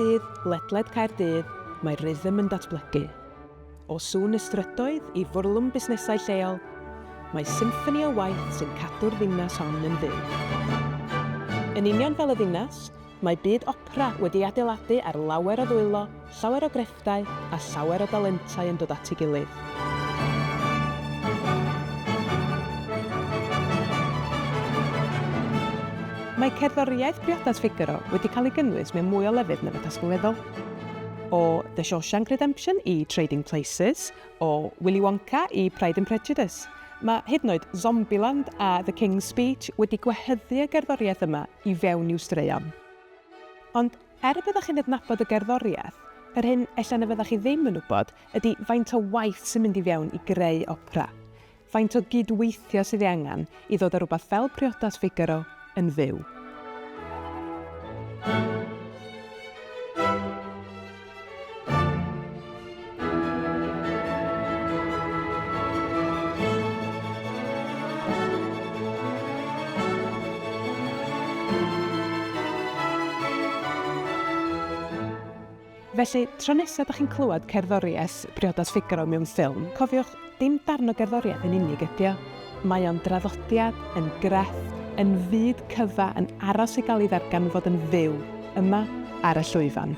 dydd, ledled Caerdydd, mae rhythm yn datblygu. O sŵn y strydoedd i fwrlwm busnesau lleol, mae symffoni o waith sy'n cadw'r ddinas hon yn fyw. Yn union fel y ddinas, mae byd opera wedi adeiladu ar lawer o ddwylo, llawer o grefftau a llawer o dalentau yn dod at ei gilydd. Mae cerddoriaeth Priodas Figaro wedi cael ei gynnwys mewn mwy o lefydd na fy tasglu feddwl. O The Shawshank Redemption i Trading Places, o Willy Wonka i Pride and Prejudice, mae hyd yn oed Zombieland a The King's Speech wedi gwehyddu y gerddoriaeth yma i fewn i'w straeon. Ond er y byddwch chi'n adnabod y gerddoriaeth, yr hyn ella na fyddech chi ddim yn wybod ydy faint o waith sy'n mynd i fewn i greu opera. Faint o gyd-weithio sydd ei angen i ddod â rhywbeth fel Priodas Figaro yn fyw? Felly, tro nesa dach chi'n clywed cerddoriaeth Priodas Figaro mewn ffilm, cofiwch, dim darn o gerddoriaeth yn unig ydi o. Mae o'n draddodiad, yn grefft, yn fyd cyfa yn aros i gael ei ddarganfod yn fyw, yma ar y llwyfan.